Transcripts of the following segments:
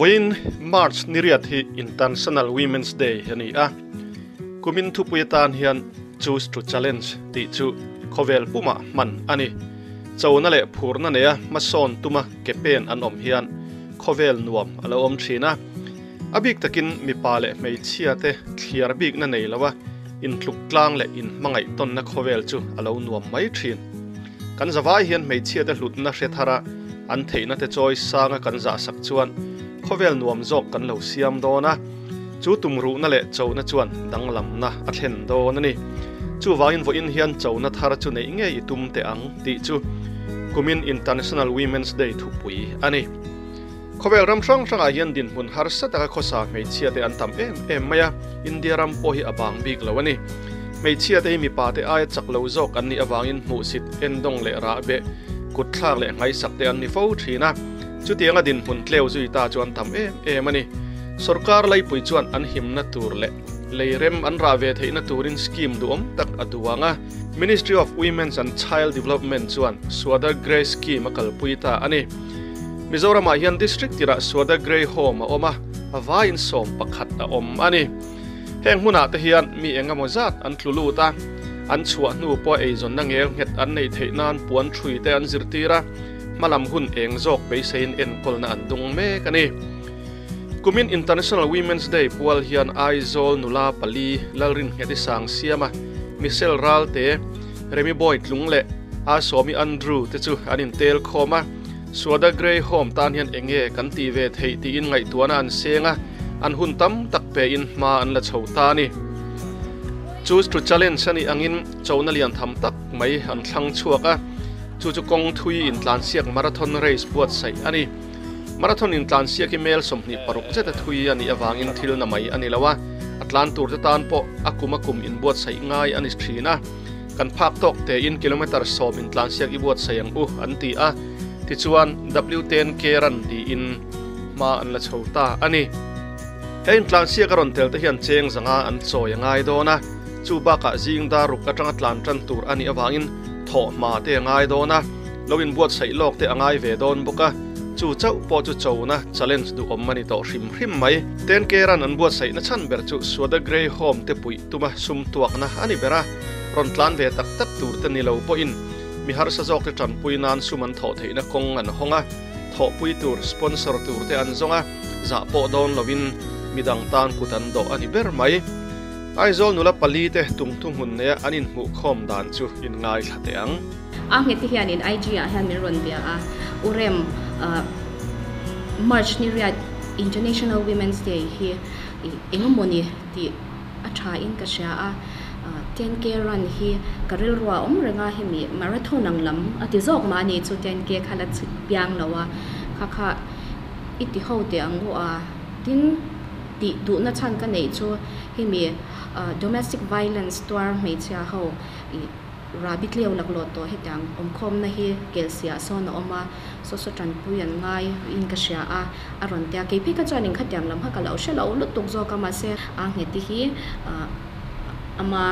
Vawiin March ni riat hi International Women's Day a ni a, kumin thupui atan hian Choose to Challenge tih chu khawvel pumah hman a ni. Chona leh phurna neia hmasawn tuma ke pen an awm hian khawvel nuam a lo awm thin a. A bik takin mipa leh hmeichhia te thliar bikna nei loa intluk tlang leh inhmangaih tawnna khawvel chu a lo nuam mai thin. Kan zavai hian hmeichhia te hlutna hre thara an theihna te chawi sanga kan zahsak chuan khawvel nuam zawk kan lo siam dawn a, chu tumruhna leh chona chuan danglamna a thlen dawn a ni. Chuvangin vawiin hian chona thar chu neih ngei i tum teh ang tih chu kumin International Women's Day thupui a ni. Khawvel ram hrang hrangah hian dinhmun harsa taka khawsa hmeichhia te an tam em em mai a, India ram pawh hi a bang bik lo a ni. Hmeichhia te hi mipa te aia chak lo zawk an nih avangin hmuhsit, endawng leh rahbeh, kutthlak leh nghaisak te an ni fo thin a, chutianga dinhmun tleu zui ta chu an tam em em a ni. Sorkar laipui chuan an himna tur leh lei rem an rah ve theihna turin scheme duhawm tak a duang a, Ministry of Women's and Child Development chuan Swadhar Greh Scheme a kalpui ta a ni. Mizoramah hian District tirah Swadhar Greh Home a awm a, a vaiin 11 a awm a ni. Heng hmunah te hian mi eng emaw zat an tlu lut a, an chhuah hnu pawh eizawnna ngel nghet an neih theih nan puan thui te an zirtir a, hmalam hun eng zawk beiseiin enkawlna an dung mek a ni. Kumin International Women's Day pual hian Aizawl nula pali Lalrinnghet-i Sangsiama, Michelle Ralte, Remi Boy Tlung leh Asawmi Andrew te chu an intel khawm a, Suada Grey Home tan hian eng nge kan tih ve theih tiin ngaihtuahna an seng a, an hun tam tak pein hma an la chho ta a ni. Choose to Challenge a nih angin chona lian tham tak mai an thlang chhuak a, chu chu kawng thui intlansiak marathon race buatsaih a ni. Marathon intlansiak hi mel 26 zeta thui a nih avangin thil na mai a ni lo a, a tlan turte tan pawh a kum a kum inbuatsaih ngai a ni thin a. Kan phak tawk tein kilometre 10 intlansiak i buatsaih ang u an ti a, tichuan W10K run tiin hma an la chho ta a ni. He intlansiak a rawn tel te hian cheng zanga an chawi a ngai dawn a, chu bakah zing dar ruk atanga tlan tan tur a nih avangin thawhhma te a ngai dawn a, lo inbuatsaih lawk te a ngai ve dawn bawk a, chu chauh pawh chu chona challenge duhawm a ni tawh hrim hrim mai. 10K run an buatsaihna chhan ber chu Suada Grey Home te puih tuma sum tuakna a ni ber a, rawn tlan ve tak tak tur te ni lo pawhin mi harsa zawk te tanpui nan sum an thawh theihna kawng an hawng a, thawhpui tur sponsor tur te an zawng a, zah pawh dawn lovin midang tan kut an dawh a ni ber mai. Aizawl nula pali te tungthu hmun neia an inhmuhkhawm dan chu inngaithla teh ang. A nghet te hianin IG ah hian min rawn bia a, U Rem, March ni riat International Women's Day hi engemaw ni tih a tha in ka hria a, 10K run hi ka rilru a awm reng a, hemi marathon ang lam a ti zawk mah a ni chu 10K kha la chhit piang lo a, kha kha i ti ho teh ang u a, tin tih duhna chhan ka neih chu hemi domestic violence tuar hmeichhia ho ih Rabi tleu laklawh tawh hetiang awmkhawmna hi kelsiah sawn a awm a, saw saw tanpui an ngai in ka hria a, a rawn ti a. Kei phei kha chuan inkhatiang lam kha ka lo hre lo lutuk zawk a, mahse a ngheti hi ama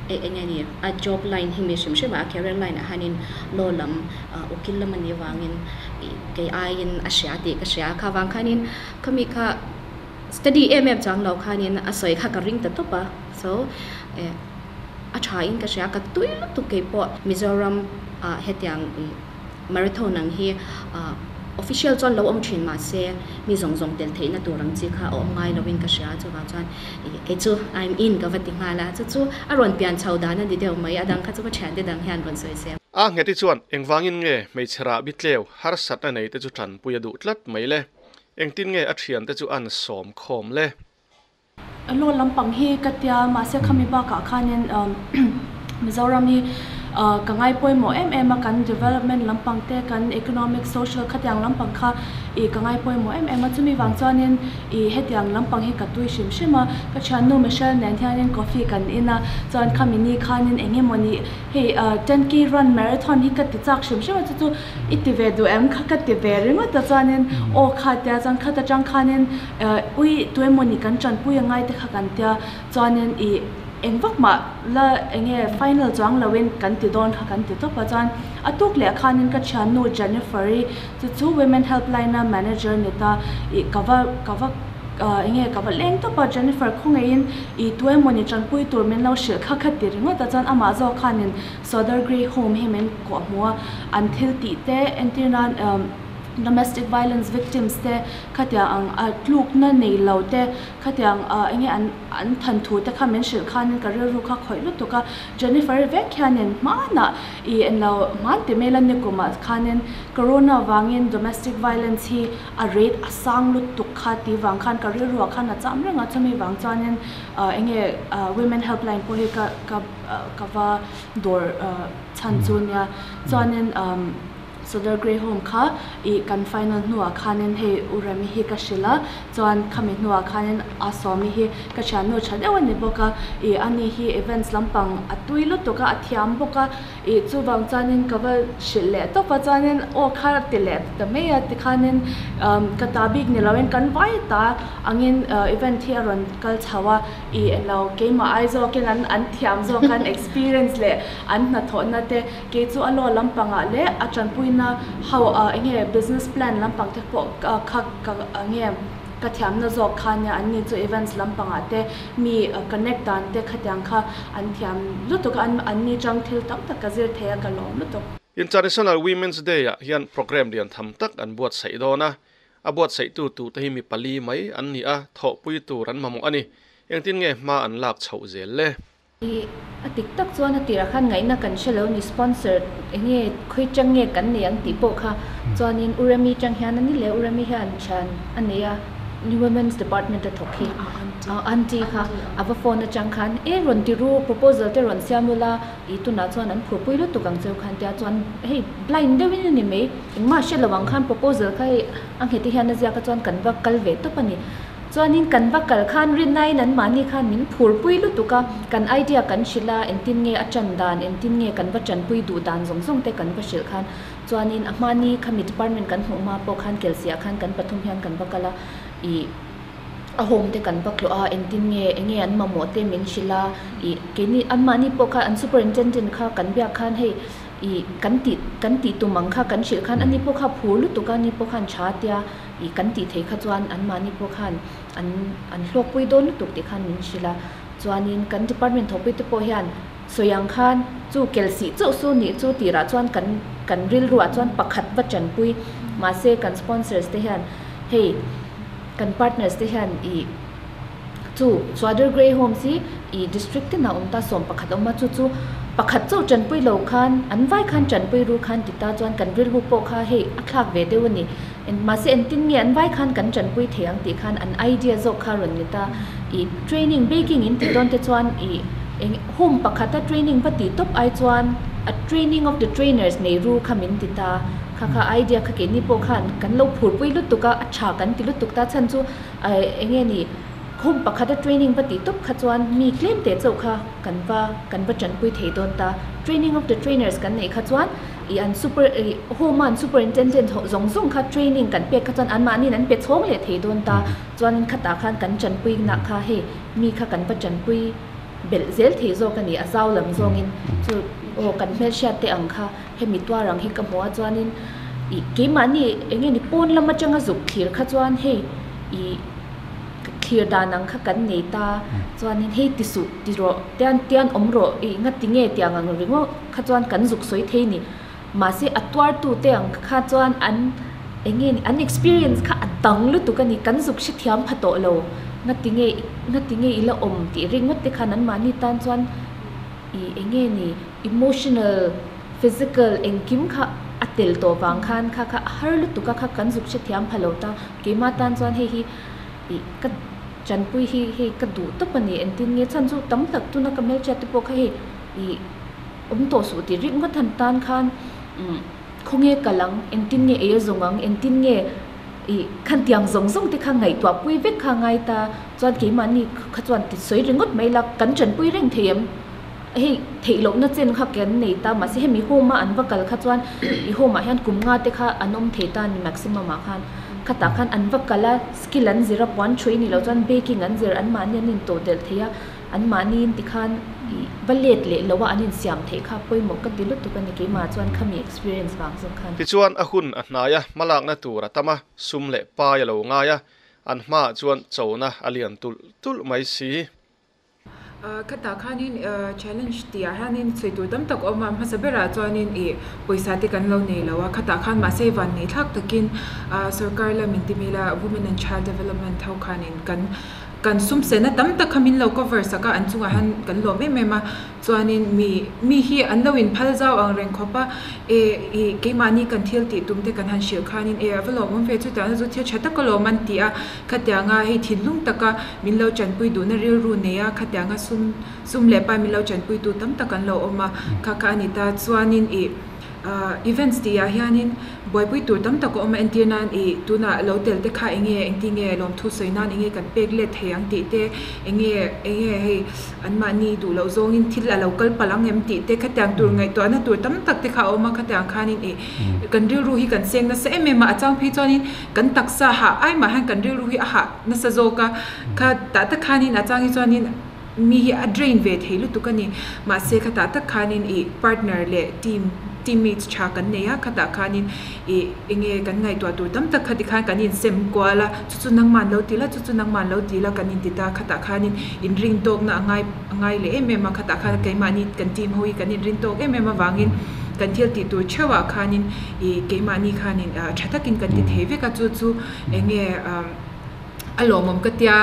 eng nge ni a job line hi mi hrim hrim a, a career line ah hianin law lam ukil lam a nih avangin kei aiin a hria tih ka hria a, kha vang khanin khami kha study em em chang lo khanin a sawi kha ka ring ta tawp a, so eh. A tha in ka hria, ka tui lutuk kei pawh Mizoram ah hetiang marathon ang hi official chuan lo awm thin mahse mi zawng zawng tel theihna tur ang chi kha a awm ngai lo in ka hria chuvang chuan kei chu I'm in ka va ti nghal a, chu chu a rawn pian chho dan a ni deuh mai, a dang kha chu ka thiante dang hian rawn sawi se. A ngheti chuan engvangin nge hmeichhe rahbi tleu harsatna nei te chu tanpui a duh tlat mai le? Engtin nge a thiante chu an sawm khawm le? Law lampang hi ka tia mahse khami bakah khanin Mizoram hi ka ngai pawimawh em em a kan development lampang te kan economic social khatiang lampang kha ih ka ngai pawimawh em em a chumi vang chuanin ih hetiang lampang hi ka tui hrim hrim a ka thiannu Michelle nen hianin coffee kan in a chuan khami ni khanin eng emawni hei 10K run marathon hi ka ti chak hrim hrim a chu chu i ti ve duh em kha ka ti ve ringawt a chuanin aw kha tia chuan khata tang khanin Ui tuemawni kan tanpui a ngai te kha kan tia chuanin ih Engvak mah la enge final chuang loin kan ti dawn kha kan ti tawp a. Chuan a tuk leh khanin ka thiannu Jennifer-i chu chu Women Helpline-a manager ni ta ih ka va ka va enge ka va leng tawp a. Jennifer khawngaihin ih tu emawni tanpui tur min lo hrilh kha kha ti ringawt a. Chuan amah zawk khanin Soder Grey Home hi min kawh hmu a, an thil tih te entir nan domestic violence victims te khatiang ang a tlukna nei lo te khatiang enge an an than thu te kha min hrilh khanin ka rilru kha khawih lutuk a. Jennifer-i vek hianin hmanah ih englo hman ti mai la nikumah khanin corona vangin domestic violence hi a rate a sang lutuk kha tih vang khan ka rilruah khan a cham reng a, chumi vang chuanin enge women helpline pawh hi ka ka ka va dawr chhan chu nia. Chuanin Solar Grey Home kha ih kan final hnuah khanin hei U Remi hi ka hrilh a, chuan khami hnuah khanin a Sawmi hi ka thiannu tha deuh a ni bawk a, ih ani hi events lampang a tui lutuk a, a thiam bawk a, ih chuvang chuanin ka va hrilh leh tawp a, chuanin aw kha ti leh ta mai a, tikhanin ka ta bik ni loin kan vai ta angin event hi a rawn kal chho a, ih englo keimah ai zawkin an an thiam zawk an experience leh an hnathawhna te. Kei chu a law lampangah leh a tanpuina ho enge business plan lampang te pawh kha ka enge ka thiamna zawk kha nia an ni chu events lampangah te mi connect dan te khatiang kha an thiam lutuk a an ni chang thil tam tak ka zir thei a ka lawm lutuk. International Women's Day ah hian programme lian tham tak an buatsaih dawn a, a buatsaihtu tute hi mi pali mai an ni a, thawhpui tur an mamawh a ni. Engtin nge hma an lak chhoh zel le? Ih, a dik tak chuan a tirah khan ngaihna kan hre lo ni, sponsor enge khawi chang nge kan nei ang tih pawh kha chuanin U Remi chang hian a ni leh U Remi hian thian a nei a, New Women's Department a thawk hi, aunty kha a va phone atang khan e rawn ti ru, proposal te rawn siam ula, ih tunah chuan an phurpui lutuk ang cheu khan tia chuan hei blind deuhin a ni mai, engmah hre lo ang khan proposal kha hei a nghet hian a ziak a chuan kan va kal ve tawp a ni. Chuanin kan va kal khan rinaiin an mahni khan min phurpui lutuk a, kan idea kan hrilh a, engtin nge a tan dan, engtin nge kan va tanpui duh dan zawng zawng te kan va hrilh khan. Chuanin a hmani khami department kan hmuh hma pawh khan Kelsiah khan kan pathum hian kan va kal a, ih a home te kan va tlawh a, engtin nge enge an mamawh te min hrilh a, ih keini an mahni pawh khan an superintendent kha kan biak khan hei ih kan tih kan tih tum ang kha kan hrilh khan ani pawh kha phur lutuk a, ani pawh khan tha tia. Ih kan tih thei kha chuan anmahni pawh khan an an hlawkpui dawn lutuk tih khan min hrilh a. Chuanin kan department thawkpui te pawh hian sawi ang khan chu kelsih chauh su nih chu tirah chuan kan kan rilruah chuan pakhat va tanpui mahse kan sponsors te hian hei kan partners te hian ih chu Swader Grey Homes hi ih district tinah awm ta 11 awm a chu chu pakhat chauh tanpui lo khan an vai khan tanpui ru khan ti ta chuan kan rilru pawh kha hei a thlak ve deuh a ni. Mahse engtin nge an vai khan kan tanpui thei ang tih khan an idea zawk kha rawn ni ta. Ih training baking in tih dawn te chuan ih eng home pakhata training va tih tawp ai chuan a training of the trainers nei ru kha min ti ta. Kha kha idea kha keini pawh khan kan lo phurpui lutuk a, a tha kan ti lutuk ta chhan chu eng nge ni home pakhata training va tih tawp kha chuan mi tlem teh chauh kha kan va kan va tanpui thei dawn ta. Training of the trainers kan neih kha chuan I an super i home a an superintendent ho zawng zawng kha training kan pek kha chuan anmahniin an pe chhawng leh thei dawn ta. Chuanin khatah khan kan tanpui nak kha hei mi kha kan va tanpui belh zel thei zawk a ni a zau lam zawngin chu aw kan hmelhriat te ang kha hemi tuar ang hi ka hmu a chuanin i keimahni eng nge ni pawn lam atanga zuk thlir kha chuan hei i Thlir dan ang kha kan nei ta, chuanin hei ti suh ti rawh, tian tian awm rawh i nga ti nge tiang ang ringawt kha chuan kan zuk sawi thei ni. Mahse a tuartu te ang kha chuan an eng nge ni an experience kha a dang lutuk a ni, kan zuk hre thiam pha tawh lo, nga ti nge nga ti nge i la awm tih ringawt te khan anmahni tan chuan i eng nge ni emotional physical engkim kha a tel tawh vang khan kha kha a har lutuk a kha kan zuk hre thiam pha lo ta, keimah tan chuan hei hi Ih ka chanpui hi hei ka duh tawp a ni engtin nge chhan chu tam tak tuna ka hmelhriat te pawh kha hei ih awm tawh suh tih rik ngawt han tan khan umm khawnge kal ang engtin nge ei a zawng ang engtin nge ih khan tiang zawng zawng te kha ngaihtuah pui vek kha a ngai ta chuan keimahni kha chuan ti sawi ringawt mai la kan chanpui reng thei em hei theih lohna chen kha kan nei ta mahse hemi home a an va kal kha chuan ih home ah hian kum nga te kha an awm thei ta a ni maximum ah khan. Khatah khan an va kal a, skill an zir a, puan thui ni loh chuan baking an zir, anmahni an intawh delh thei a. an mahniin tikhan ih va let leh lo a an insiam theih kha pawimawh ka ti lutuk a ni keimah chuan khami experience vang zawk khan. Tichuan a hun a hnai a, hmalakna tur a tam a, sum leh pai a lo ngai a, an hmaah chuan chona a lian tulh tulh mai si. Khatah khanin challenge tih ah hianin sawi tur tam tak a awm a, hmasa berah chuanin ih pawisa te kan lo nei lo a, khatah khan mahse van nei thlak takin sorkar lamin ti mila Women and Child Development ho khanin kan kan sum sehna tam tak kha min lo cover sak a, an chungah hian kan lawm em em a. Chuanin mi mi hi an lo inphal zau ang reng khawp a, e ih keimahni kan thil tih tum te kan han hrilh khanin e a va lawmawm ve chutah chu thil tha tak alawm an ti a, khatianga hei thinlung taka min lo tanpui duhna rilru nei a, khatianga sum sum leh pai min lo tanpui tu tam tak an lo awm a, kha kha a ni ta. Chuanin ih Events tih ah hianin buaipui tur tam tak a awm a, entir nan ih tunah lo tel te kha enge engti nge lawmthu sawi nan enge kan pek let thei ang tih te, enge enge hei anmahni duh loh zawngin thil a lo kal palh ang em tih te khatiang tur ngaihtuahna tur tam tak te kha a awm a, khatiang khanin ih kan rilru hi kan seng nasa em em a, a chang phei chuanin kan taksa hah ai mah hian kan rilru hi a hah nasa zawk a, kha tah tak khanin a chang hi chuanin Mi hi a drain ve thei lutuk a ni. Mahse khatah tak khanin ih partner leh team, teammates tha kan nei a, khatah khanin ih enge kan ngaihtuah tur tam tak kha tikhan kan insem kual a, chu chu nangman lo ti la, chu chu nangman lo ti la kan inti ta, khatah khanin inrin tawkna a ngai a ngai leh em em a, khatah khan keimahni kan team ho hi kan inrin tawk em em avangin kan thil tih tur theuhah khanin ih keimahni khanin tha takin kan ti thei vek a, chu chu enge. A lawmawm ka tia,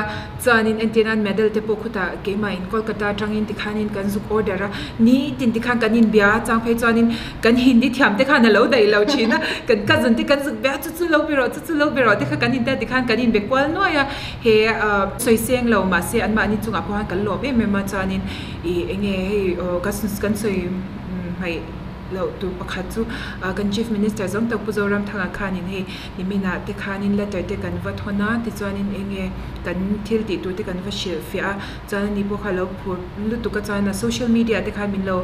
chuanin entir nan medal te pawh khutah keimah in Kolkata atangin tikhanin kan zuk order a, nitin tikhan kan inbia a, chang phei chuanin kan Hindi thiam te khan a lo daih lo thin a, kan cousin te kan zuk bia a, chu chu lo be rawh, chu chu lo be rawh te kha kan intia tikhan kan inbe kual nuai a, he sawiseng lo mahse anmahni chungah pawh khan kan lawm em em a, chuanin ih enge hei kan sawi hmaih loh tur pakhat chu kan Chief Minister zawng tak Pu Zoramthanga khanin hei Niminah te khanin letter te kan va thawn a, tichuanin eng nge kan thil tih tur te kan va hrilh fiah a, chuan ani pawh kha a lo phur lutuk a, chuan a social media te khan min lo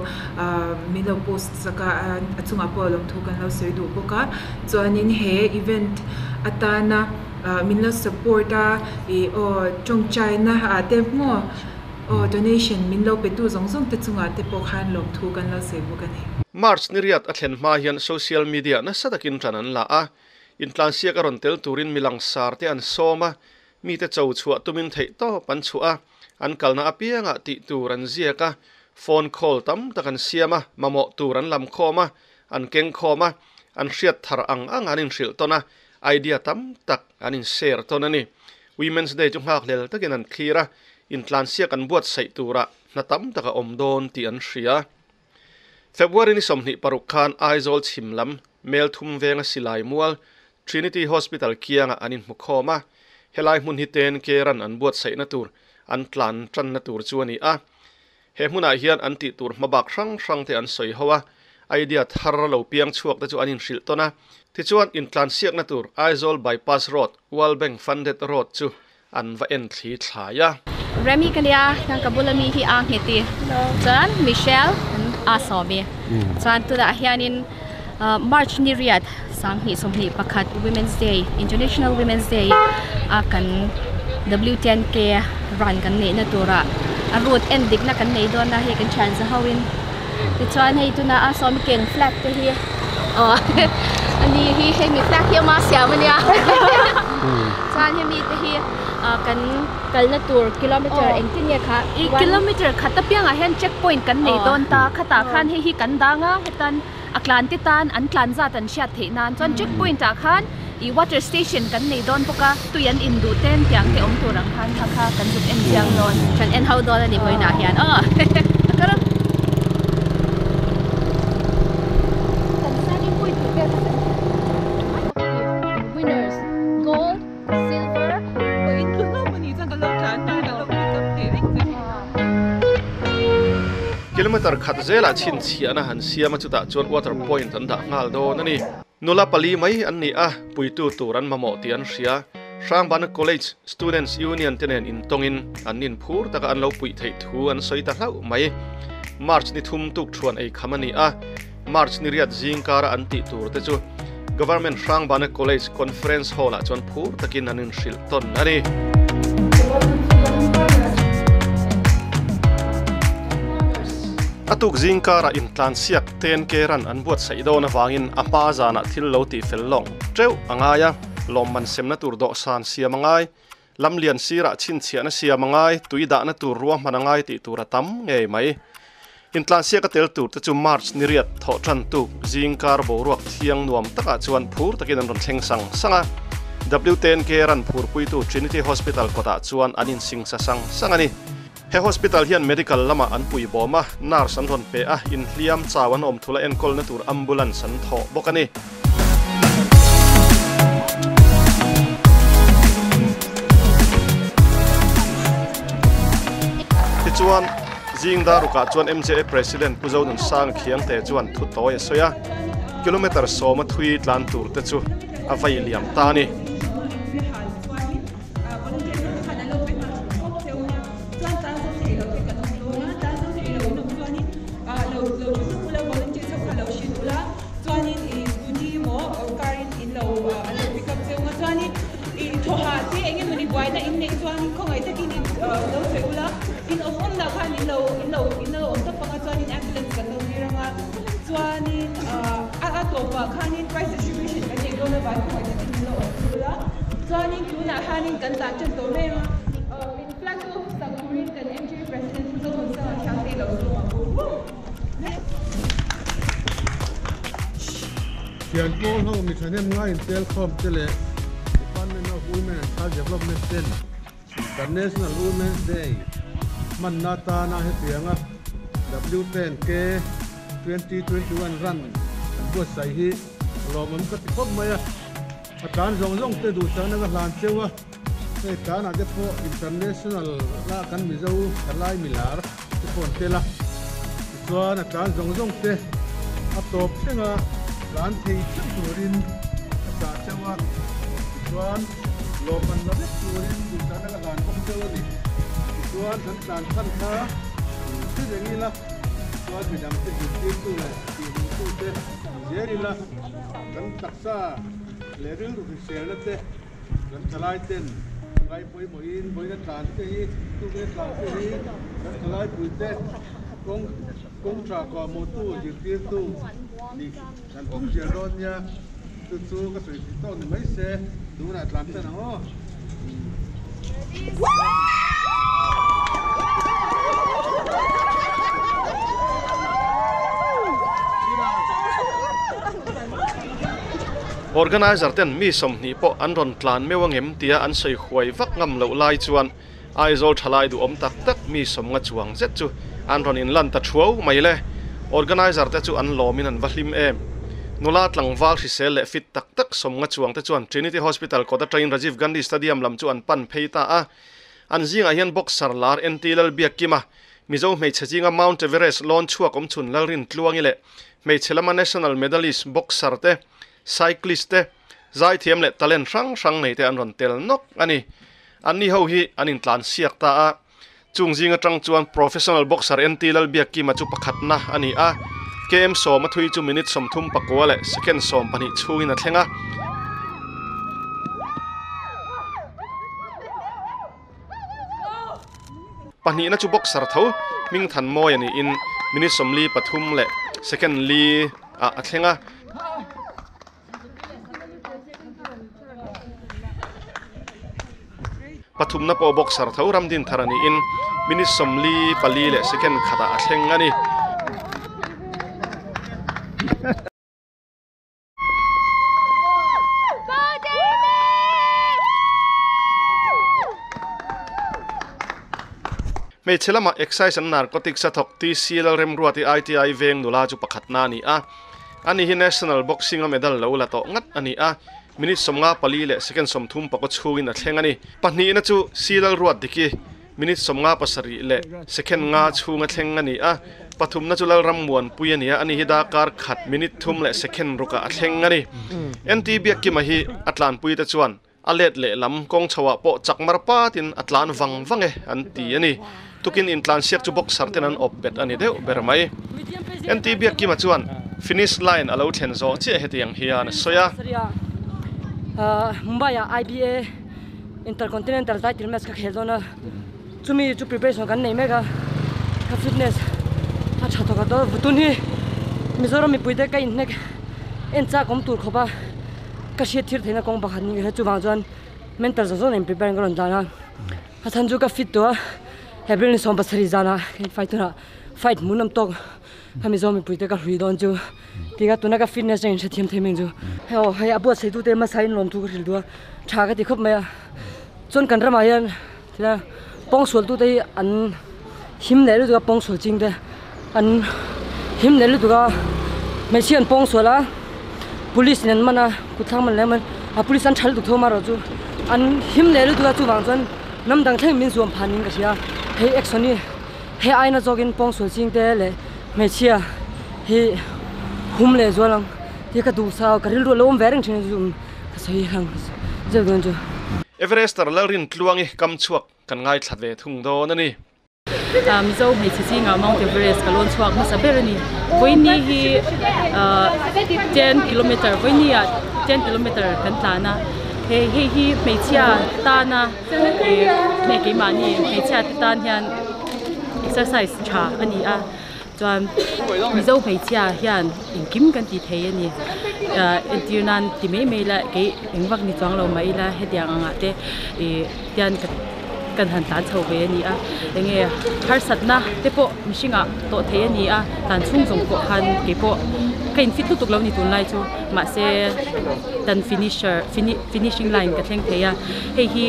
min lo post sak a, a chungah pawh lawmthu kan lo sawi duh bawk a, chuanin he event atana min lo support a, ih aw tawngtaina ah te maw aw donation min lo pe tu zawng zawng te chungah te pawh khan lawmthu kan lo sawi bawk a ni. March ni riat a thlen hma hian social media nasa takin ṭan an la a, intlansiak a rawn tel turin mi langsar te an sawm a, mite cho chhuah tumin theih tawp an chhuah a, an kalna apiangah tih tur an ziak a, phone call tam tak an siam a, mamawh tur an lam khawm a, an keng khawm a, an hriat thar ang ang an inhrilh tawn a, idea tam tak an in share tawn a ni. Women's Day chu nghakhlel takin an thlir a, intlansiak an buatsaih turah hna tam tak a awm dawn tih an hria. February ni 26 khan Aizawl chhim lam Melthum venga silai mual Trinity Hospital kiangah an inhmu khawm a, helai hmun hi ten ke ran an buatsaihna tur an tlan tanna tur chu a ni a. He hmunah hian an tih tur hmabak hrang hrang te an sawi ho a, idea thar lo piang chhuak te chu an inhrilh tawn a. Tichuan intlansiakna tur Aizawl Bypass Road, World Bank Funded Road chu an va en thli thlai a. Remi ka nia, hian ka bula mi hi a nghet i, chuan Michelle a sawm i, chuan tunah hianin March ni riat 2021 Women's Day, International Women's Day a kan W10K run kan neihna turah a route en dikna kan nei dawn a, hei kan thian za ho in tichuan hei tunah a sawm keng flag te hi aw ani hi hei mi flag hi awm a siam ania. Chuan hemi te hi kan kalna tur kilometer engtin nge kha I kilometer khat apiangah hian check point kan nei dawn ta khatah khan hei hi kan dang a hetan a tlan te tan an tlan zat an hriat theih nan chuan check point ah khan i water station kan nei dawn bawk a tui an in duh ten tiang te awm tur ang khan kha kha kan zuk en chiang dawn. Kan en ho dawn a ni vawiinah hian aw. Kan starting point tih vel kha kan Winners gold, silver. Kilometer khat zelah chhinchhiahna han siam a chutah chuan water point an dah nghal dawn a ni. Nula pali mai an ni a, puitu tur an mamawh tih an hria. Hrangbana College Students Union te nen intawngin an inphur taka an lo puih theih thu an sawi ta hlauh mai. March ni thum tuk thuan ei kham a ni a. March ni riat zing kara an tih tur te chu Government Hrangbana College Conference Hall ah chuan phur takin an inhrilh tawn a ni. tuk zingkarah intlansiak 10K run an buatsaih dawn avangin a hma zanah thil lo tih fel lawng teuh a ngai a, lawmman semna tur dawhsan siam a ngai, lamlian sirah chhinchhiahna siam a ngai, tui dahna tur ruahman a ngai tih tur a tam ngei mai. Intlansiak a tel tur te chu March ni riat thawh tan tuk zingkar boruak thiang nuam takah chuan phur takin an rawn thleng sang sang a. W10K run phurpuitu Trinity Hospital kawtah chuan an insingsa sang sang a ni. He hospital hian medical lamah an pui bawm a, nurse an rawn pe a, inhliam chau an awm thul a enkawlna tur ambulance an thawh bawk a ni. Tichuan, zing dar rukah chuan MJA President Pu Zonunsanga Khiangte chuan thu tawi a sawi a, kilometre sawma thui tlan tur te chu a vei liam ta a ni. Thian pawl ho mi thahnem ngai intel khawm te leh Department of Women and Child Development ten International Women's Day hmanna tana hetianga W10K 2021 run an buatsaih hi lawmawm ka ti khawp mai a. A tlan zawng zawng te duh chakna ka hlan cheu a, hei tlanah te pawh international la kan Mizo thalai milar te pawh an tel a, tichuan a tlan zawng zawng te a tawp thlenga tlan thei theuh turin a chah cheu a, tichuan lawmman la vek turin duh chakna ka hlan bawk cheu a ni. Tichuan kan tlan chhan kha hre reng ila, tichuan midang te zirtirtu leh tihhmuhtu te zel ila kan taksa leh rilru hriselna te kan thalai ten ngai pawimawhin vawiina tlan te hi tukina tlan te hi kan thalai pui te kawng kawng tha kawhmawhtu zirtirtu nih kan tum zel dawn nia chu chu ka sawi theih tawk ni mai se tunah tlan tan ang aw. Organizer ten mi sawmhnih pawh an rawn tlan meuh angem tia an sawi huai vak ngam loh lai chuan Aizawl thalai duhawm tak tak mi sawmnga chuang zet chu an rawn inlan ta thuau mai le. Organizer te chu an lawmin an va hlim em. Nula tlangval hrisel leh fit tak tak sawmnga chuang te chuan Trinity Hospital kawt atangin Rajiv Gandhi Stadium lam chu an pan phei ta a. An zingah hian boxer lar NT Lalbiakkima, Mizo hmeichhe zinga Mount Everest lawn chhuak awmchhun Lalrintluangi leh hmeichhe lama national medalist boxer te, cyclist te, zaithiam leh talent hrang hrang nei te an rawn tel nawk a ni. Anni ho hi an intlan siak ta a, chung zing atang chuan professional boxer NT Lalbiakkima chu pakhatna a ni a, KM sawm a thui chu minute 39 leh second 12 chhungin a thleng a. Pahnihna chu boxer tho Hmingthan Mawi a niin minute 43 leh second li ah a thleng a. Pathumna pawh boxer tho Ramdin thar a niin minute 44 leh second khatah a thleng a ni. Hmeichhe lamah Excise and Narcotics a thawk TC Lalremruati ITI veng nula chu pakhatna a ni a. Ani hi National Boxing a medal lo la tawh ngat a ni a, minute 54 leh second 34 chhungin a thleng a ni. Pahnihna chu C Lalruatdiki, minute 57 leh second nga chhung a thleng a ni a, pathumna chu Lalrammuanpui a ni a, ani hi dakar khat minute thum leh second rukah a thleng a ni. NT Biakkima hi a tlanpui te chuan a let leh lam kawng chhoah pawh chakmar patin a tlan vang vang e an ti a ni. Tukin intlansiak chu boxer ten an awp bet a ni deuh ber mai. NT Biakkima chuan finish line a lo thlen zawh chiah hetiang hian a sawi a. Mumbai-ah IBA Intercontinental title match ka khel dawn a, chumi chu preparation kan nei mek a, ka fitness a tha thawk a. to tun hi Mizoram mipui te ka inhnek en chak awm tur khawp a ka hriat thir theihna kawng pakhat ni kha chuvang chuan mental zawng zawng nen prepare ka rawn dan a a chhan chu ka fit tawh a April ni 17 zana fight hunah fight hmun awm tawk kha Mizoram mipui te ka hlui dawn chu ti kha tuna ka fitness a inhrethiam thei mai ang chu hei aw hei a buatsaih tu te hmasa in lawm thu ka hrilh duh a tha ka ti khawp mai a chuan kan ramah hian Tia pawngsual tute hi an him leh lutuk a pawngsual ching te an him leh lutuk a hmeichhia an pawngsual a police in an man a kut thlak man leh man a police an tha lutuk tho amaherawh chu an him leh lutuk a chuvang chuan hnam dang thleng min zuam phan in ka hria hei action hi hei aina zawkin pawngsual ching te leh hmeichhia hi hum leh zual ang tih ka duh sa ka rilru a lo awm ve reng thin a chu ka sawi ang zeuh dawn chu. Everester Lalrin Tluangi kam chhuak kan ngaithla ve thung dawn a ni. Mizo hmeichhe zingah Mount Everest ka lawn chhuak hmasa ber a ni. Vawiini hi 10 kilometer vawiini ah 10 kilometer kan tlan a, hei hei hi hmeichhia tana hei keimahni hmeichhia te tan hian exercise tha a ni a. Chuan Mizo hmeichhia hian engkim kan ti thei a ni. Entir nan ti mai mai ila kei eng vak ni chuang lo mah ila hetiang angah te ih tian kan han tlan chho ve a ni a. Enge harsatna te pawh mihringah tawh thei a ni a, tlan chhung zawng pawh khan kei pawh ka in fit lutuk lo ni tunlai chu mahse tan finisher finishing line ka thleng thei a. Hei hi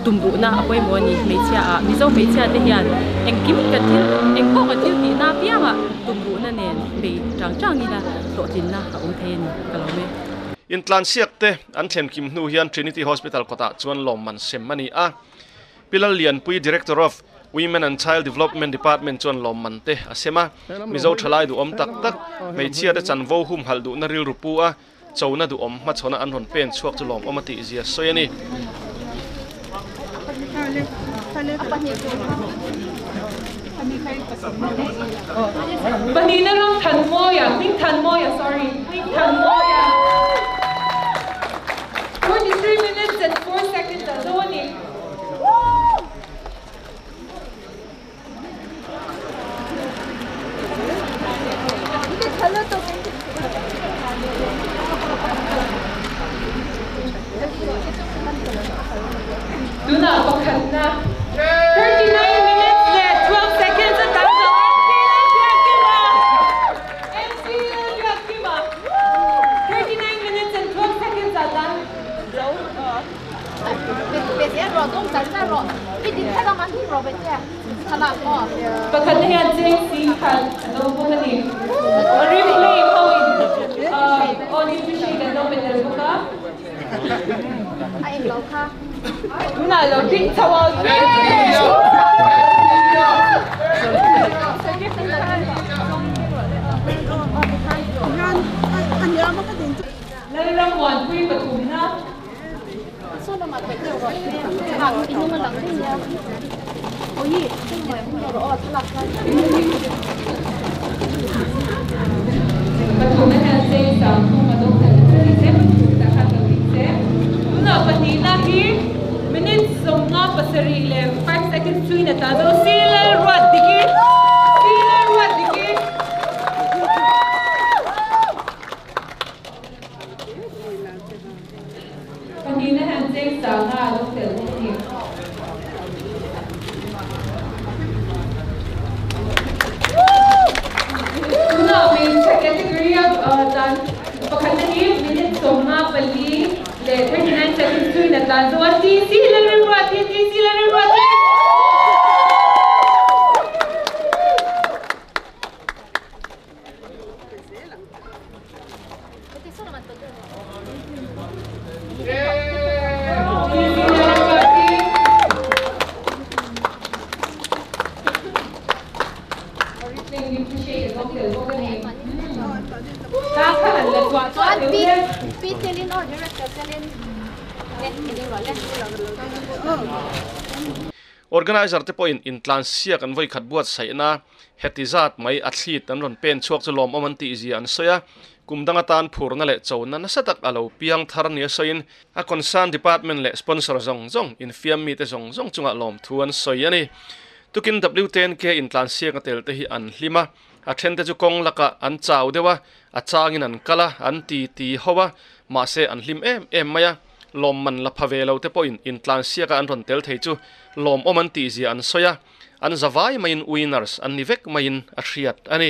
tumruhna a pawimawh a ni. Hmeichhia ah Mizo hmeichhia te hian engkim kan thil eng pawh kan thil tihna apiangah tumruhna nen bei chang chang ila hlawhtlinna a awm thei a ni ka lo me. Intlansiak te an thlen kim hnu hian Trinity Hospital kawtah chuan lawmman sem a ni a. Pi Lallianpui Director of Women and Child Development Department chuan lawmman te a sem a. Mizo thalai duhawm tak tak hmeichhia te chanvo humhalh duhna rilru pu a. Chona duhawm hmachhawna an rawn pen chhuak chu lawmawm a tih zia sawi a ni. Pahnihna ram Thanmawia, hming Thanmawia, sorry, hming Thanmawia. 43 minutes and 4 seconds a zo a ni. Tunah pakhatna 39 minutes leh 12 seconds a tam zo MC Lalbiakkima MC Lalbiakkima 39 minutes and 12 seconds a tam zo. Pakhat na hian cheng si khat a do bawk a ni. Replay ho in aw nutrition an lo pe tel bawk a. Tunah lo ding chho a. Lalrammuanpui pathumna. Pathumna hian cheng sang thum a dawng tel bawk a ni se, pathumna khan lo ding se. Tunah pahnihna hi minute 57 leh 5 seconds chuin a tla zo Siler ruat diki Siler ruat diki. Pahnihna hian cheng sanga a lo tel bawk a ni. Tunah hmeichhe category a tlan pakhatna hi minute 54 leh 39 seconds chuin a tlan zo a, TC Lalrimruati, TC Lalrimruati. Organizer te pawhin intlansiak an vawikhat buatsaihna heti zat mai athlete an rawn pen chhuak chu lawmawm an tih zia an sawi a. Kum dang atan phurna leh chona nasa tak a lo piang thar nia sawiin a concern department leh sponsor zawng zawng infiam mite zawng zawng chungah lawmthu an sawi a ni. Tukin W10K intlansiak a tel te hi an hlim a, A then te chu kawng lakah an chau deuh a, a changin an kal a, an ti ti ho a, mahse an hlim em em mai a. Lawmman la pha ve lo te pawhin intlansiak a an rawn tel thei chu lawmawm an tih zia an sawi a, an zavai maiin winners an ni vek maiin a hriat a ni.